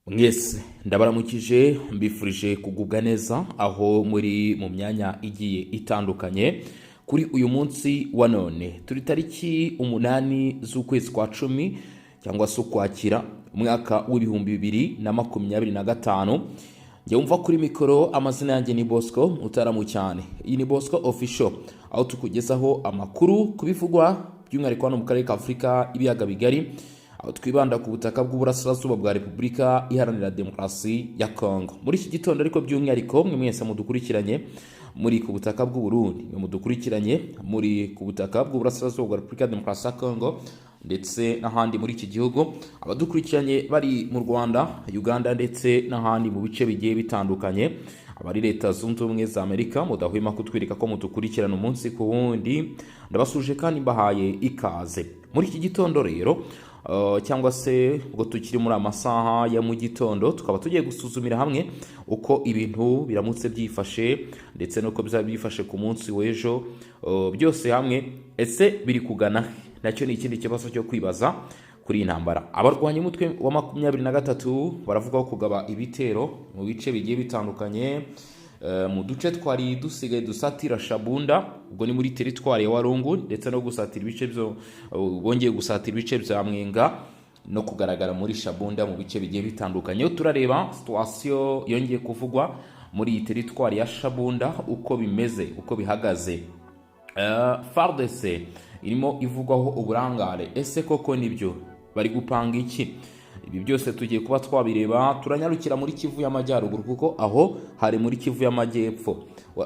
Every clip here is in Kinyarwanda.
Mwese ndabaramukije, mbifurije kugubwa neza aho muri mu myanya igiye itandukanye. Kuri uyu munsi wa none turi tariki 8 z'ukwezi kwa 10 cyangwa se Ukwakira, umwaka w'2025. Njya wumva kuri mikoro, amazina yanjye ni Bosco Utaramu cyane. Iyi ni Bosco Official, aho tukugezaho amakuru ku bivugwa by'umwihariko hano mu karere ka Afurika Ibiyaga Bigari, aho twibanda ku butaka bw'uburasirazuba bwa Repubulika Iharanira Demokarasi ya Kongo. Muri iki gitondo ariko by'umwihariko mwe mwese mudukurikiranye muri ku butaka bw'u Burundi, mwe mudukurikiranye muri ku butaka bw'uburasirazuba bwa Repubulika ya Demokarasi ya Kongo ndetse n'ahandi muri iki gihugu, abadukurikiranye bari mu Rwanda, Uganda ndetse n'ahandi mu bice bigiye bitandukanye, abari Leta Zunze Ubumwe za Amerika mudahwema kutwereka ko mudukurikirana umunsi ku wundi, ndabasuje kandi mbahaye ikaze. Muri iki gitondo rero cyangwa se ubwo tukiri muri amasaha ya mu gitondo, tukaba tugiye gusuzumira hamwe uko ibintu biramutse byifashe ndetse n'uko bizaba byifashe ku munsi w'ejo, byose hamwe. Ese biri kugana he? Nacyo ni ikindi kibazo cyo kwibaza kuri iyi ntambara. Abarwanya umutwe wa 23 baravugaho kugaba ibitero mu bice bigiye bitandukanye, mu duce twari dusigaye dusatira Shabunda, ubwo ni muri teritwari ya Walungu, ndetse no gusatira ibice byo bongeye gusatira ibice bya Mwenga no kugaragara muri Shabunda mu bice bigiye bitandukanye. Turareba situation yongeye kuvugwa muri iyi teritwari ya Shabunda, uko bimeze, uko bihagaze. FARDC irimo ivugwaho uburangare, ese koko nibyo? Bari gupanga iki? Ibi byose tugiye kuba twabireba. Turanyarukira muri Kivu y'Amajyaruguru, kuko aho hari muri Kivu y'Amajyepfo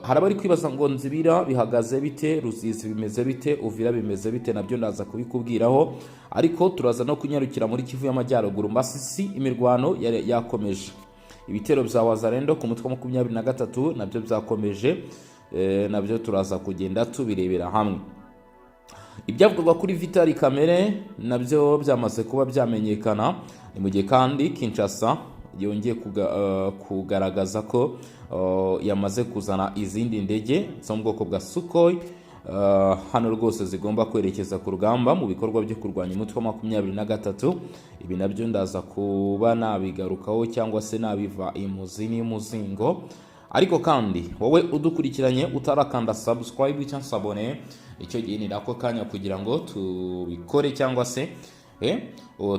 hari abari kwibaza ngo Nzibira bihagaze bite, Ruzizi bimeze bite, Uvira bimeze bite? Nabyo ndaza kubikubwiraho, ariko turaza no kunyarukira muri Kivu y'Amajyaruguru. Masisi imirwano yakomeje, ibitero bya Wazalendo ku mutwe wa 23 nabyo byakomeje, nabyo turaza kugenda tubirebera hamwe. Ibyavugwaga kuri Vital Kamerhe nabyo byamaze kuba byamenyekana. Ni mu gihe kandi Kinshasa yongeye kugaragaza ko yamaze kuzana izindi ndege zo mu bwoko bwa Sukhoi, hano rwose zigomba kwerekeza ku rugamba mu bikorwa byo kurwanya umutwe wa 23. Ibi nabyo ndaza kuba nabigarukaho cyangwa se nabiva imuzi n'imuzingo. Ariko kandi wowe udukurikiranye utarakanda subscribe cyangwa s'abonner, icyo gihe ni nako kanya kugira ngo tubikore cyangwa se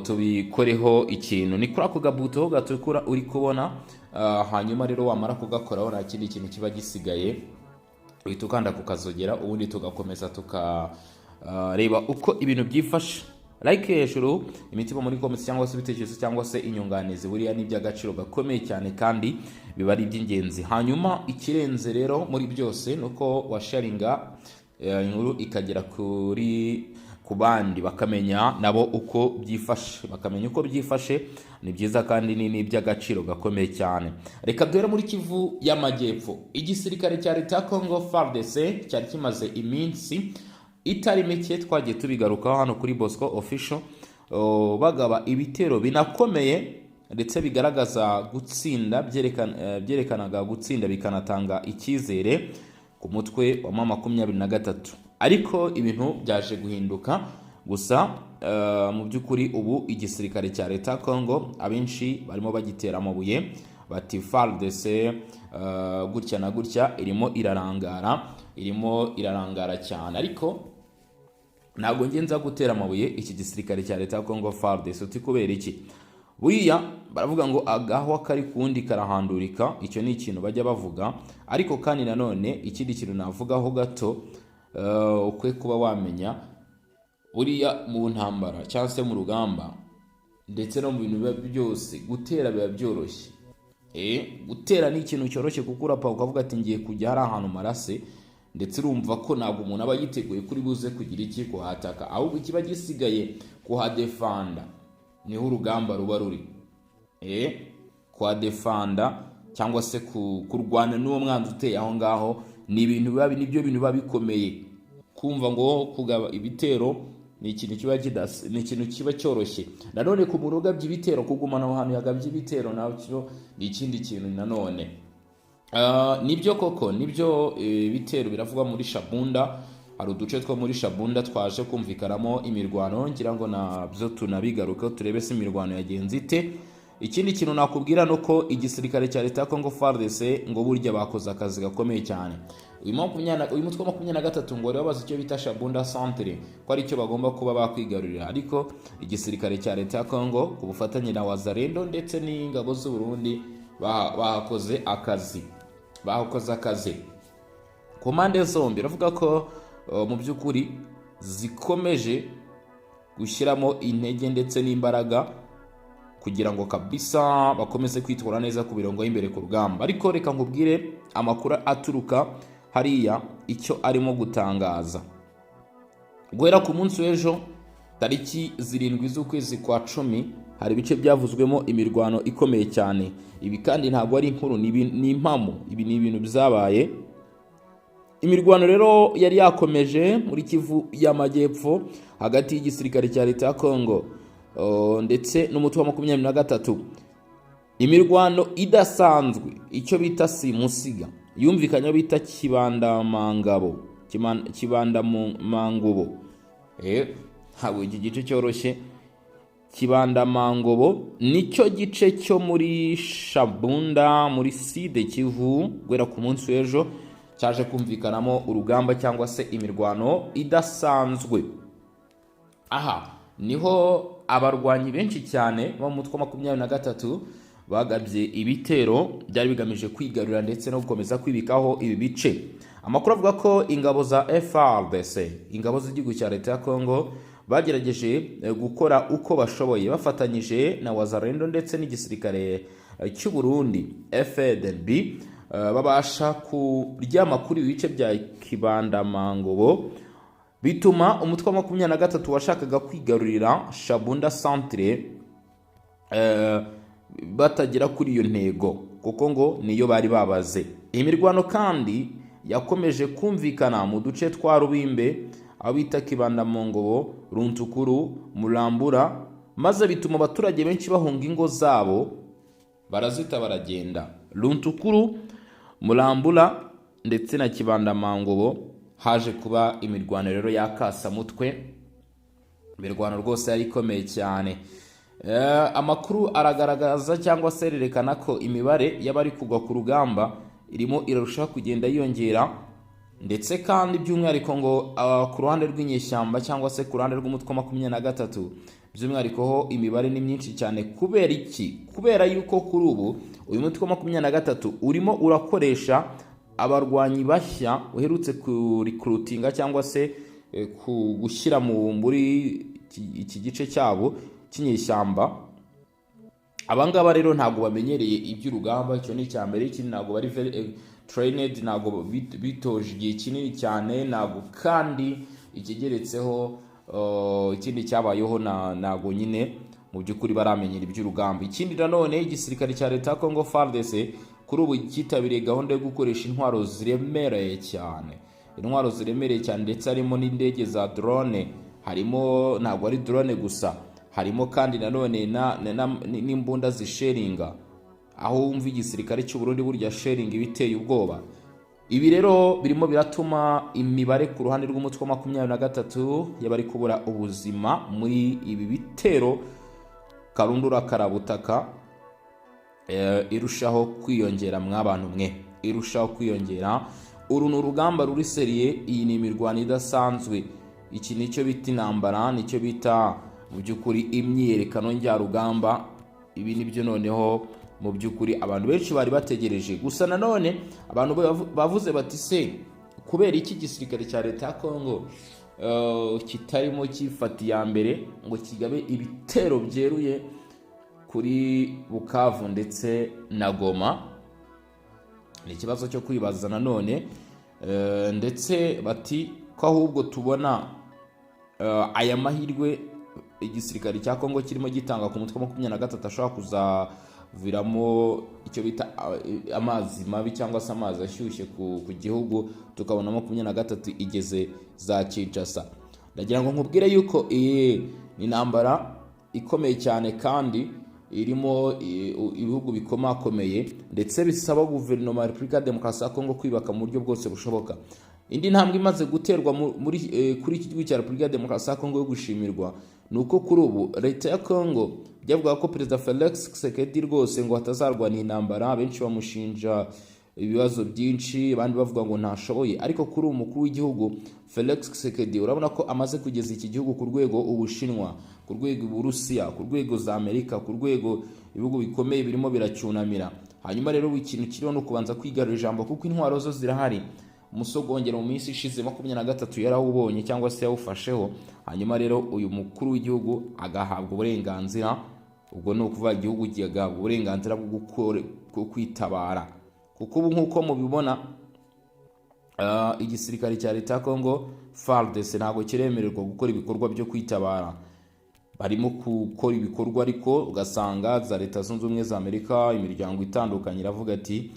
tubikoreho ikintu. Ni kuri ako gabuto gatukura uri kubona, hanyuma rero wamara kugakoraho nta kindi kintu kiba gisigaye, uhita ukanda kukazogera, ubundi tugakomeza tukareba uko ibintu byifashe. Like hejuru, imitima muri comments cyangwa se ibitekerezo cyangwa se inyunganizi, buriya ni iby'agaciro gakomeye cyane kandi biba ari iby'ingenzi. Hanyuma ikirenze rero muri byose ni uko washaringa inkuru ikagera ku bandi, bakamenya nabo uko byifashe, bakamenya uko byifashe. Ni byiza kandi ni n'iby'agaciro gakomeye cyane. Reka duhere muri Kivu y'Amajyepfo. Igisirikare cya leta ya Congo FARDC cyari kimaze iminsi itari mike, twagiye tubigarukaho hano kuri Bosco Official, bagaba ibitero binakomeye ndetse bigaragaza gutsinda, byerekanaga gutsinda bikanatanga icyizere ku mutwe wa M23. Ariko ibintu byaje guhinduka gusa. Mu by'ukuri ubu igisirikare cya leta ya Congo abenshi barimo bagitera amabuye, bati FARDC gutya na gutya, irimo irarangara, irimo irarangara cyane. Ariko ntabwo njye nza gutera amabuye iki gisirikare cya leta ya Congo FARDC. Uti kubera iki? Buriya baravuga ngo agahwa kari kundi karahandurika, icyo ni ikintu bajya bavuga. Ariko kandi nanone ikindi kintu navugaho gato, ukwiye kuba wamenya, buriya mu ntambara cyangwa se mu rugamba ndetse no mu bintu biba byose, gutera biba byoroshye. Gutera ni ikintu cyoroshye, kuko urapfa ukavuga ati ngiye kujya hari ahantu marase, ndetse urumva ko ntabwo umuntu aba yiteguye kuri buze kugira iki, kuhataka. Ahubwo ikiba gisigaye kuhadefanda, niho urugamba ruba ruri. Kuhadefanda cyangwa se kurwana n'uwo mwanzi uteye aho ngaho ni ibintu biba, nibyo bintu biba bikomeye. Kumva ngo kugaba ibitero ni ikintu kiba kidasi, ni ikintu kiba cyoroshye. Nanone ku muntu ugabye ibitero, kugumana aho hantu yagabye ibitero nacyo ni ikindi kintu nanone. Nibyo koko, nibyo, ibitero biravugwa muri Shabunda. Hari uduce two muri Shabunda twaje kumvikanamo imirwano, ngira ngo nabyo tunabigarukeho turebe se imirwano yagenze ite. Ikindi kintu nakubwira ni uko igisirikare cya leta ya Congo, FARDC, ngo burya bakoze akazi gakomeye cyane. Uyu mutwe wa 23 ngo wari wabaze icyo bita Shabunda Centre, ko ari cyo bagomba kuba bakwigarurira, ariko igisirikare cya leta ya Congo ku bufatanye na Wazalendo ndetse n'ingabo z'u Burundi bahakoze akazi, bahakoze akazi ku mpande zombi. Iravuga ko mu by'ukuri zikomeje gushyiramo intege ndetse n'imbaraga kugira ngo kabisa bakomeze kwitwara neza ku mirongo y'imbere ku rugamba. Ariko reka nkubwire amakuru aturuka hariya icyo arimo gutangaza. Guhera ku munsi w'ejo tariki 7 z'ukwezi kwa 10, hari ibice byavuzwemo imirwano ikomeye cyane. Ibi kandi ntabwo ari inkuru, ni impamo, ibi ni ibintu byabaye. Imirwano rero yari yakomeje muri Kivu y'Amajyepfo hagati y'igisirikare cya leta ya Congo ndetse n'umutwe wa 23. Imirwano idasanzwe, icyo bita simusiga, yumvikanye aho bita Kibandamangabo, Kibandamangobo. Ntabwo iki gice cyoroshye. Kibandamangobo nicyo gice cyo muri Shabunda muri Sud Kivu. Guhera ku munsi w'ejo cyaje kumvikanamo urugamba cyangwa se imirwano idasanzwe. Aha niho abarwanyi benshi cyane bo mu mutwe wa 23 bagabye ibitero byari bigamije kwigarurira ndetse no gukomeza kwibikaho ibi bice. Amakuru avuga ko ingabo za FARDC, ingabo z'igihugu cya leta ya Congo, bagerageje gukora uko bashoboye bafatanyije na Wazalendo ndetse n'igisirikare cy'u Burundi FDNB, babasha kuryama kuri ibi bice bya Kibandamangobo, bituma umutwe wa 23 washakaga kwigarurira Shabunda Centre batagera kuri iyo ntego, kuko ngo niyo bari babaze. Iyi mirwano kandi yakomeje kumvikana mu duce twa Rubimbe, aho bita Kibandamangobo, Runtukuru, Murambura, maze bituma abaturage benshi bahunga ingo zabo, barazita baragenda. Runtukuru, Murambura ndetse na Kibandamangobo haje kuba imirwano rero y'akasamutwe. Imirwano rwose yari ikomeye cyane. Amakuru aragaragaza cyangwa se yerekana ko imibare y'abari kugwa ku rugamba irimo irarushaho kugenda yiyongera, ndetse kandi by'umwihariko ngo ku ruhande rw'inyeshyamba cyangwa se ku ruhande rw'umutwe wa 23 by'umwihariko ho imibare ni myinshi cyane. Kubera iki? Kubera yuko kuri ubu uyu mutwe wa 23 urimo urakoresha abarwanyi bashya uherutse kurikrutinga cyangwa se gushyira muri iki gice cyabo cy'inyeshyamba. Abangaba rero ntabwo bamenyereye iby'urugamba, icyo ni icya mbere. Ikindi, ntabwo bari very trained, ntabwo bitoje igihe kinini cyane, ntabwo kandi ikigeretseho ikindi cyabayeho ntabwo nyine mu by'ukuri baramenyera iby'urugamba. Ikindi nanone, igisirikare cya leta ya Congo FARDC kuri ubu cyitabiriye gahunda yo gukoresha intwaro ziremereye cyane, intwaro ziremereye cyane, ndetse harimo n'indege za drone. Harimo, ntabwo ari drone gusa, harimo kandi nanone n'imbunda zisheringa. Aho wumva igisirikare cy'u Burundi, burya shelling iba iteye ubwoba. Ibi rero birimo biratuma imibare ku ruhande rw'umutwe wa 23 y'abari kubura ubuzima muri ibi bitero karundura karabutaka irushaho kwiyongera. Mw'abantu mwe, irushaho kwiyongera. Uru ni urugamba ruri sérieux, iyi ni imirwano idasanzwe. Iki nicyo bita intambara, nicyo bita mu by'ukuri imyiyerekano njyarugamba. Ibi nibyo noneho mu by'ukuri abantu benshi bari bategereje. Gusa nanone abantu bavuze bati: "Se kubera iki igisirikare cya leta ya Congo kitarimo cyifata iya mbere ngo kigabe ibitero byeruye kuri Bukavu ndetse na Goma?" Ni ikibazo cyo kwibaza nanone. Ndetse bati ko ahubwo tubona aya mahirwe igisirikare cya Kongo kirimo gitanga ku mutwe wa 23 ashobora kuzaviramo icyo bita amazi mabi cyangwa se amazi ashyushye ku gihugu, tukabona 23 igeze za Kinshasa. Ndagira ngo nkubwire yuko iyi ni intambara ikomeye cyane kandi irimo ibihugu bikomakomeye, ndetse bisaba guverinoma ya Repubulika ya Demokarasi ya Kongo kwibaka mu buryo bwose bushoboka. Indi ntambwe imaze guterwa kuri iki gihugu cya Repubulika ya Demokarasi ya Kongo yo gushimirwa ni Ni uko kuri ubu leta ya Congo byavuga ko Perezida Felix Tshisekedi rwose ngo atazarwana intambara. Benshi bamushinja ibibazo byinshi, abandi bavuga ngo ntashoboye, ariko kuri ubu umukuru w'igihugu Felix Tshisekedi urabona ko amaze kugeza iki gihugu ku rwego Ubushinwa, ku rwego Uburusiya, ku rwego za Amerika, ku rwego ibihugu bikomeye birimo biracyunamira. Hanyuma rero ikintu kiriho ni ukubanza kwigarura ijambo, kuko intwaro zo zirahari. Umusogongero mu minsi ishize 23 yarawubonye cyangwa se yawufasheho. Hanyuma rero uyu mukuru w'igihugu agahabwa uburenganzira, ubwo ni ukuvuga igihugu kigahabwa uburenganzira bwo kwitabara, kuko ubu nk'uko mubibona igisirikare cya leta ya Congo FARDC ntabwo kiremererwa gukora ibikorwa byo kwitabara. Barimo gukora ibikorwa, ariko ugasanga za Leta Zunze Ubumwe za Amerika, imiryango itandukanye iravuga ati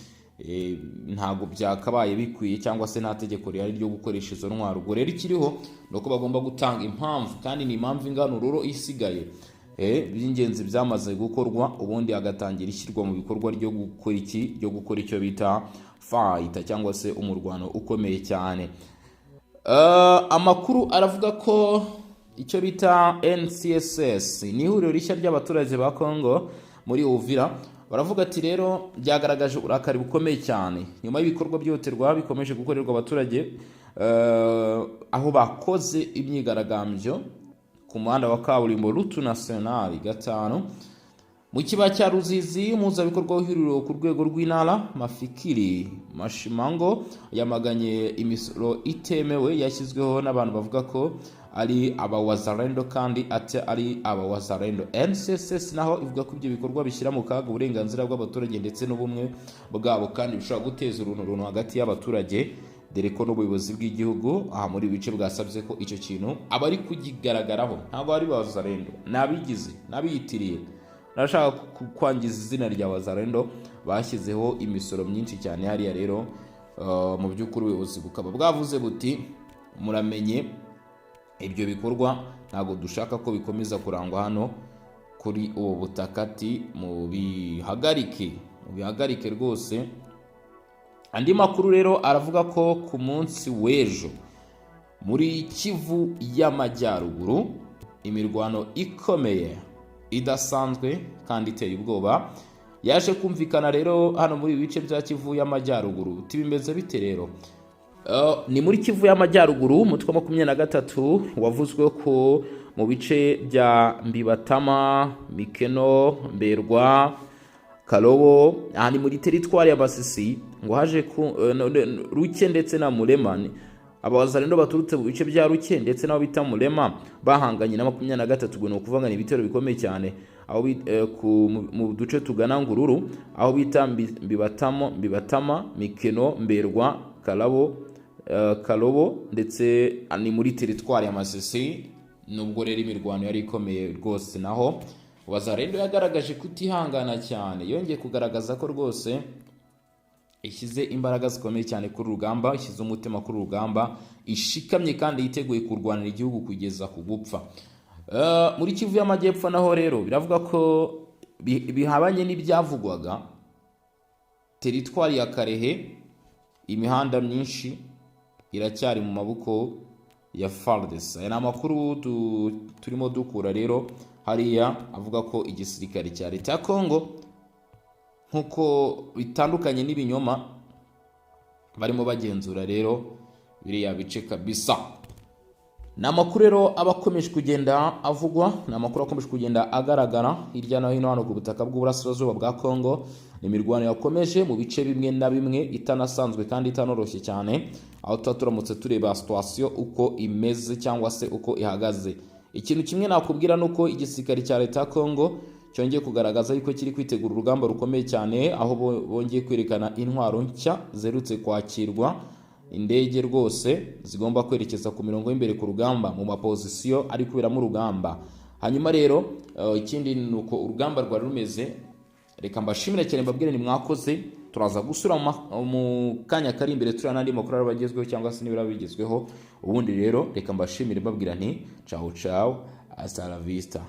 ntabwo byakabaye bikwiye, cyangwa se nta tegeko rihari ryo gukoresha izo ntwaro. Ubwo rero ikiriho ni uko bagomba gutanga impamvu, kandi ni impamvu ingana ururo. Isigaye by'ingenzi byamaze gukorwa, ubundi hagatangira ishyirwa mu bikorwa ryo gukora iki, ryo gukora icyo bita fight cyangwa se umurwano ukomeye cyane. Amakuru aravuga ko icyo bita NCSS ni ihuriro rishya ry'abaturage ba Congo muri Uvira. Baravuga ati rero byagaragaje uburakari bukomeye cyane nyuma y'ibikorwa byihutirwa bikomeje gukorerwa abaturage, aho bakoze imyigaragambyo ku muhanda wa kaburimbo Route Nationale 5 mu kibaya cya Ruzizi. Umuhuzabikorwa w'ihuriro ku rwego rw'intara, Mafikiri Mashimango, yamaganye imisoro itemewe yashyizweho n'abantu bavuga ko ari abawazalendo kandi ati ari abawazalendo. NCSS naho ivuga ko ibyo bikorwa bishyira mu kaga uburenganzira bw'abaturage ndetse n'ubumwe bwabo, kandi bishobora guteza urunturuntu hagati y'abaturage, dore ko n'ubuyobozi bw'igihugu aha muri ibi bice bwasabye ko icyo kintu abari kukigaragaraho ntabwo ari wazalendo, ni abigize n'abiyitiriye n'abashaka kwangiza izina rya wazalendo. Bashyizeho imisoro myinshi cyane hariya. Rero mu by'ukuri ubuyobozi bukaba bwavuze buti: "Muramenye, ibyo bikorwa ntabwo dushaka ko bikomeza kurangwa hano kuri ubu butaka," ati mubihagarike, mubihagarike rwose. Andi makuru rero aravuga ko ku munsi w'ejo muri Kivu y'Amajyaruguru imirwano ikomeye idasanzwe kandi iteye ubwoba yaje kumvikana. Rero hano muri ibi bice bya Kivu y'Amajyaruguru bimeze bite rero? Ni muri Kivu y'Amajyaruguru, umutwe wa 23 wavuzwe ko mu bice bya Mbibatama, Mikeno, Mberwa, Karobo, aha ni muri teritwari ya Masisi, ngo haje ku no, no, Ruke ndetse na Murema. Abawazalendo baturutse mu bice bya Ruke ndetse n'aho bita Murema bahanganye na 23. Ubwo ni ukuvuga ngo ni ibitero bikomeye cyane aho mu duce tugana Ngururu, aho bita Mbibatamo, Mbibatama, Mikeno, Mberwa, Karabo, Karobo, ndetse ni muri teritwari ya Masisi. Nubwo rero imirwano yari ikomeye rwose, naho Wazalendo yagaragaje kutihangana cyane, yongeye kugaragaza ko rwose ishyize imbaraga zikomeye cyane kuri rugamba, ishyize umutima kuri rugamba, ishikamye kandi yiteguye kurwanira igihugu kugeza ku gupfa. Muri Kivu y'Amajyepfo naho rero biravuga ko bihabanye n'ibyavugwaga, teritwari ya Karehe imihanda myinshi iracyari mu maboko ya FARDC. Aya ni amakuru turimo dukura rero hariya, avuga ko igisirikare cya leta ya Congo, nk'uko bitandukanye n'ibinyoma, barimo bagenzura rero biriya bice kabisa. Ni amakuru rero aba akomeje kugenda avugwa, ni amakuru akomeje kugenda agaragara hirya no hino hano ku butaka bw'uburasirazuba bwa Congo. Ni imirwano yakomeje mu bice bimwe na bimwe, itanasanzwe kandi itanoroshye cyane, aho tuba turamutse tureba situation uko imeze cyangwa se uko ihagaze. Ikintu kimwe nakubwira ni uko igisirikare cya leta ya Congo cyongeye kugaragaza yuko kiri kwitegura urugamba rukomeye cyane, aho bongeye kwerekana intwaro nshya zerutse kwakirwa, indege rwose zigomba kwerekeza ku mirongo y'imbere ku rugamba, mu mapozisiyo ari kuberamo urugamba. Hanyuma rero ikindi ni uko urugamba rwari rumeze. Reka mbashimire cyane, mbabwire ni mwakoze. Turaza gusura mu kanya kari imbere tureba n'andi makuru araba agezweho cyangwa se n'ibiraba bigezweho. Ubundi rero reka mbashimire, mbabwira nti: "Ciao ciao, hasta la vista."